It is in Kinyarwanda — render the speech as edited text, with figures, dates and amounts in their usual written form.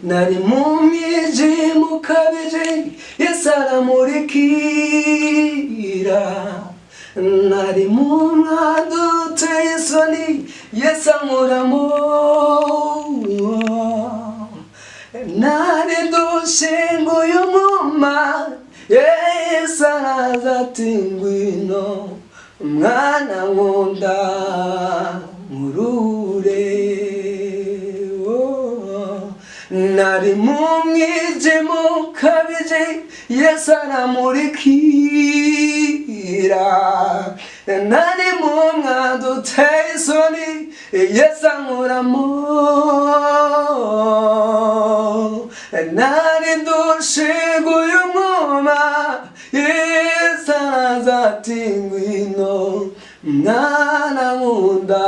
Nari mu mwijima ukabije, Yesu aramurikira. Nari mu mwanda uteye isoni, Yesu ankuramo. Nari ndushinguye umwuma, Yesu araza ati ngwino mwana nkunda nkurure. Nari mu mwijima ukabije, Yesu aramurikira. Nari mu mwanda uteye isoni, Yesu ankuramo. Nari ndushinguye umwuma, Yesu araza ati ngwino mwana nkunda